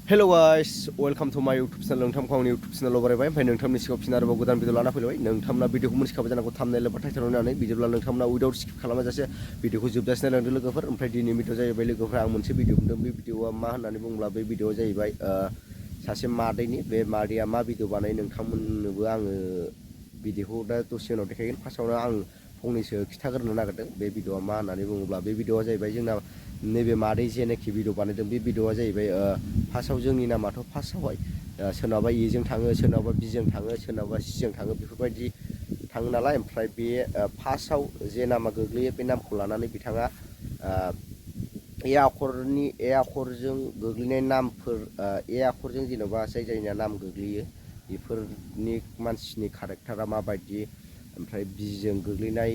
Hello guys, welcome to my YouTube channel. नोंथांखौ आंनि YouTube channel बारायबाय ओमफ्राय नोंथांनि सिगाङाव फिन आरोबाव गोदान भिडिअ लाना फैलायबाय। नोंथांमोना भिडिअखौ मोनथिखाबाय जानांगौ थाम्बनेल एबा टाइटेलाव नायनानै बिदिब्ला नोंथांमोना उइदाउट स्किप खालामाजासे भिडिअखौ जोबजासिम नायलांदो लोगोफोर। ओमफ्राय दिनै भिडिअ जाहैबाय लोगोफोरा आं मोनसे भिडिअ मोनदों। बे भिडिअआ मा होननानै बुङोब्ला बे भिडिअआ जाहैबाय सासे मादैनि बे मादैया मा भिडिअ बानायो नोंथांमोननोबो आङो भिडिअखौ दा दसे उनाव देखायगोन। फार्स्टआवनो आं फंनैसो खिथाग्रोनो नागिरदों बे भिडिअआ मा होननानै बुङोब्ला बे भिडिअआ जाहैबाय जोंना नैबे मादै जेनाखि भिडिअ बानायदों बे भिडिअआ जाहैबाय फार्स्टआव जोंनि नामाथ' फार्स्टआवहाय सोरनाबा एजों थाङो सोरनाबा बिजों थाङो सोरनाबा सिजों थाङो बेफोरबायदि थाङो नालाय ओमफ्राय बे फार्स्टआव जे नामा गोग्लैयो बे नामखौ लानानै बिथाङा ए आखरजों गोग्लैनाय नामफोर ए आखरजों जेन'बा जायना नाम गोग्लैयो बेफोरनि मानसिनि कारेक्टारा माबायदि ओमफ्राय बिजों गोग्लैनाय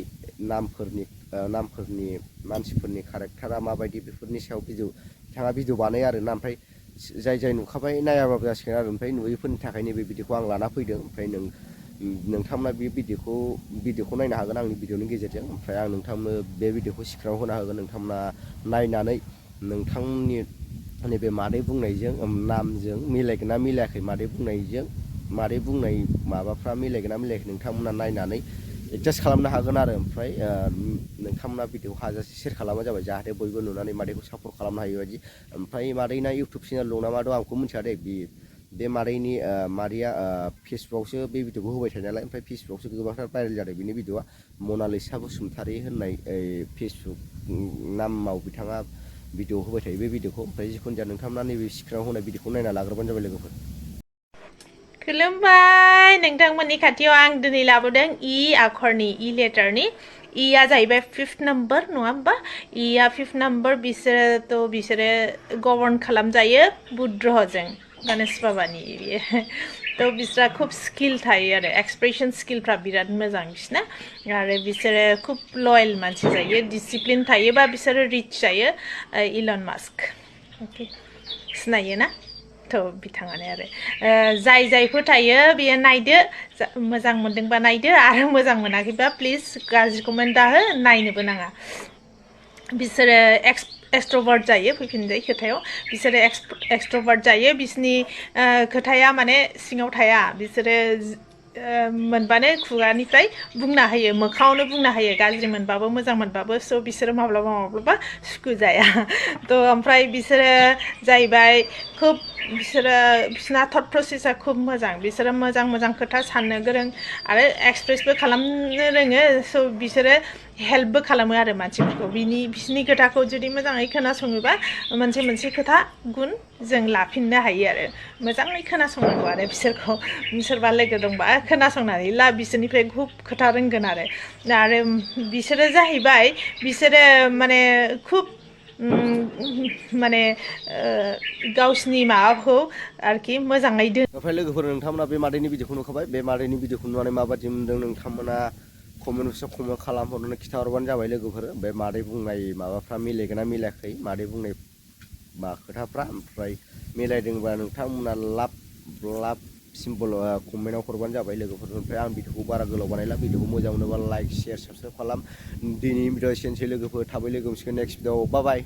नामफोरनि मानसिफोरनि कारेक्टारा माबायदि बेफोरनि सायाव बिथाङा भिडिअ बानायो आरोना ओमफ्राय जाय नुखाबाय नायाबाबो जासिगोन आरो ओमफ्राय नुयैफोरनि थाखायनो बे भिडिअखौ आं लाना फैदों ओमफ्राय नोंथांमोना बे भिडिअखौ नायनो हागोन आंनि भिडिअनि गेजेरजों ओमफ्राय आं नोंथांनो बे भिडिअखौ सिक्राव होना होगोन नोंथांमोना नायनानै नोंथांनि नैबे मादै बुंनायजों नामजों मिलायगोन ना मिलायाखै मादै बुंनाय माबाफ्रा मिलायगोन ना मिलायाखै नोंथांमोना नायनानै एडजास्ट खालामनो हागोन आरो ओमफ्राय नोंथांमोना भिडिअखौ हाजासे शेयार खालामबानो जाबाय जाहाथे बयबो नुनानै मादैखौ सापर्ट खालामनो हायो बायदि ओमफ्राय मादैना इउटुब चेनेल दं नामा दं आंखौ मिथिया दे बे मादैया फेसबुकआवसो बे भिडिअखौ होबाय थायो नालाय ओमफ्राय फेसबुकआवसो गोबांथार भाइरेल जादों बिनि भिडिअआ मनालिसा बसुमतारी होननाय फेसबुक नामाव बिथाङा भिडिअ होबाय थायो बे भिडिअखौ ओमफ्राय जिखुनु जाया नोंथांमोना नैबे सिक्राव होनाय भिडिअखौ नायना लाग्रोबानो जाबाय लोगोफोर। खुलुमबाय नोंथांमोननि खाथियाव आं दिनै लाबोदों इ आखरनि इ लेटारनि इया जाहैबाय 5th नाम्बार नङा होमबा इया 5th नाम्बार बिसोरो गभर्न खालामजायो बुध ग्रहजों गणेश बाबानि तो बिसोरा खूब स्किल थायो आरो एक्सप्रेशन स्किलफ्रा बिराद मोजां बिसना आरो बिसोरो खूब लयेल मानसि जायो डिसिप्लिन थायोबा बिसोरो रिच जायो इलन मास्क ओके सिनायो ना थ' बिथाङानो आरो जाय फोथायो बेयो नायदो मोजां मोनदोंबा नायदो आरो मोजां मोनाखैबा प्लिज गाज्रि कमेन्ट दाहो नायनोबो नाङा बिसोरो एक्सट्रभार्ट जायो फैफिनजाय खोथायाव बिसोरो एक्सट्रभार्ट जायो बिसोरनि खोथाया माने सिङाव थाया बिसोरो मोनबानो खुगानिफ्राय बुंना होयो मोखाङावनो बुंना होयो गाज्रि मोनबाबो मोजां मोनबाबो स' बिसोरो माब्लाबा सुखु जाया थ' ओमफ्राय बिसोरो जाहैबाय खुब बिसोरना थट प्रसेसा खुब मोजां बिसोरो मोजां खोथा साननो गोरों आरो एक्सप्रेसबो खालामनो रोङो स' बिसोरो हेल्पबो खालामो आरो मानसिफोरखौ बिसोरनि खोथाखौ जुदि मोजाङै खोनासङोबा मोनसे खोथा गुन जों लाफिननो हायो आरो मोजाङै खोनासंनांगौ आरो बिसोरखौ सोरबा लोगो दंबा खोनासंनानै ला बिसोरनिफ्राय खुब खोथा रोंगोन आरो बिसोरो जाहैबाय बिसोरो माने खुब माने गावसिनि माबाखौ आरोखि मोजाङै ओमफ्राय लोगोफोर नोंथांमोना बे मादैनि भिडिअखौ नुखाबाय बे मादैनि भिडिअखौ नुनानै माबादि मोनदों नोंथांमोना कमेन्ट बक्सआव कमेन्ट खालामहरनानै खिथाहरबानो जाबाय लोगोफोर बे मादै बुंनाय माबाफ्रा मिलायगोन ना मिलायाखै मादै बुंनाय खोथाफ्रा ओमफ्राय मिलायदोंबा नोंथांमोना लाभ सिम्बल कमेन्टआव हरबानो जाबाय लोगोफोर ओमफ्राय आं भिडिअखौ बारा गोलाव बानायला भिडिअखौ मोजां मोनोबा लाइक शेयार साबस्क्राइब खालाम दिनैनि भिडिअ एसेनोसै लोगोफोर थाबै लोगो मोनसिगोन नेक्स्ट भिडिअ बाय बाय।